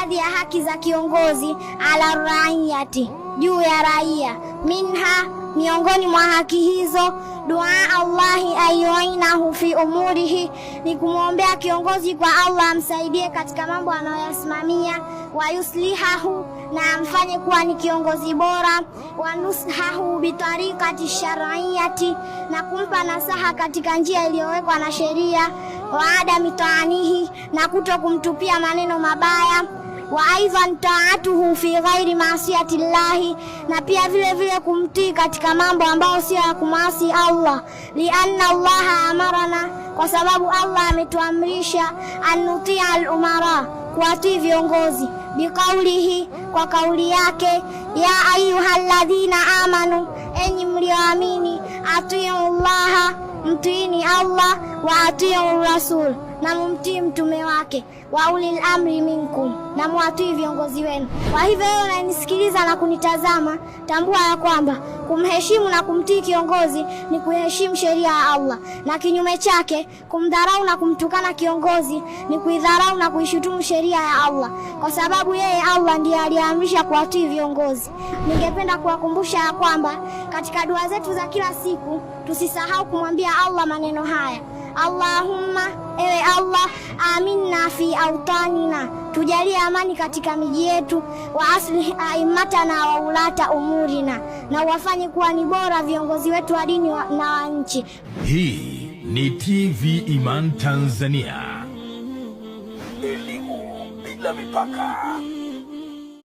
Baadhi ya haki za kiongozi ala raiyati, juu ya raia. Minha, miongoni mwa haki hizo, dua Allahi ayuinahu fi umurihi, ni kumwombea kiongozi kwa Allah amsaidie katika mambo anayoyasimamia, wa yuslihahu, na amfanye kuwa ni kiongozi bora, wa nushahu bitariqati shar'iyati, na kumpa nasaha katika njia iliyowekwa na sheria, wa adami taanihi, na kuto kumtupia maneno mabaya, wa aidhan taatuhu fi ghairi maasiyati llahi, na pia vile vile kumtii katika mambo ambayo sio ya kumwasi Allah. Lianna Allaha amarana, kwa sababu Allah ametuamrisha anutia al-umara, kuwatii viongozi, biqaulihi, kwa kauli yake, ya ayyuhalladhina amanu, enyi mlioamini, atiu llaha, mtiini Allah, wa atiu rasul, na mumtii mtume wake, wa ulil amri minkum, na mwatii viongozi wenu. Kwa hivyo wewe unanisikiliza na kunitazama, tambua ya kwamba kumheshimu na kumtii kiongozi ni kuheshimu sheria ya Allah, na kinyume chake kumdharau na kumtukana kiongozi ni kuidharau na kuishutumu sheria ya Allah, kwa sababu yeye Allah ndiye aliyeamrisha kuwatii viongozi. Ningependa kuwakumbusha ya kwamba katika dua zetu za kila siku tusisahau kumwambia Allah maneno haya: Allahumma, ewe Allah, aminna fi autanina, tujalie amani katika miji yetu, wa aslih aimatana wa ulata umurina, na wafanye kuwa ni bora viongozi wetu wa dini na wa nchi. Hii ni TV Iman Tanzania, elimu bila mipaka.